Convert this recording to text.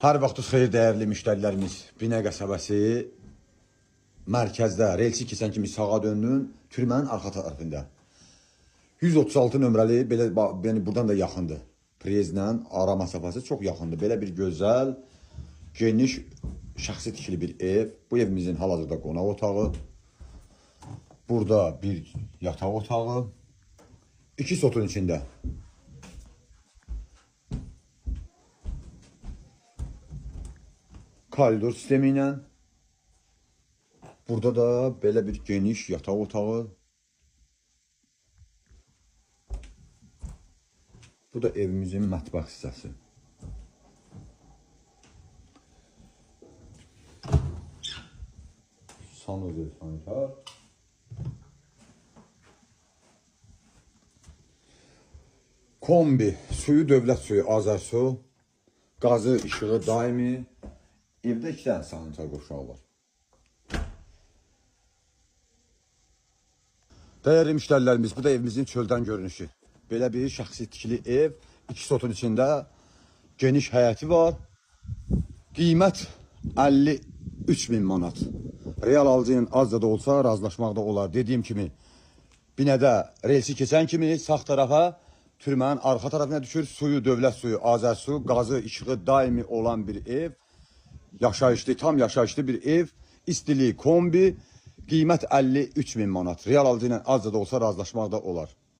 Hər vaxtınız xeyir dəyərli müştərilərimiz. Binə qəsəbəsi mərkəzdə relsi keçən kimi sağa döndün, türmənin arxa tərəfində. 136 nömrəli, belə, yəni buradan da yaxındır. Prezlə ara məsafəsi çox yaxındır. Belə bir gözəl, geniş, şəxsi tikili bir ev. Bu evimizin hal-hazırda qonaq otağı. Burada bir yataq otağı. 2 sotun içində. Koridor sistemi ilə. Burada da belə bir geniş yataq otağı. Bu da evimizin mətbəx hissəsi. Sanuzel, sanitar. Kombi, suyu dövlət suyu, Azərsu, qazı, işığı daimi. Evdə 2 dənə sanitar qovşağı var. Dəyərli müştərilərimiz, bu da evimizin çöldən görünüşü. Belə bir şəxsi tikili ev, 2 sotun içində geniş həyəti var. Qiymət 53 min manat. Real alıcı ilə az da olsa razılaşmaq da olar. Dediyim kimi, binədə relsi keçən kimi sağ tərəfə, türmənin arxa tərəfinə düşür. Suyu, dövlət suyu, Azərsu, qazı, işığı daimi olan bir ev. Yaşayışlı, tam yaşayışlı bir ev. İstili, kombi, qiymət 53 min manat. Real alıcı ilə az da olsa razılaşmaq da olar.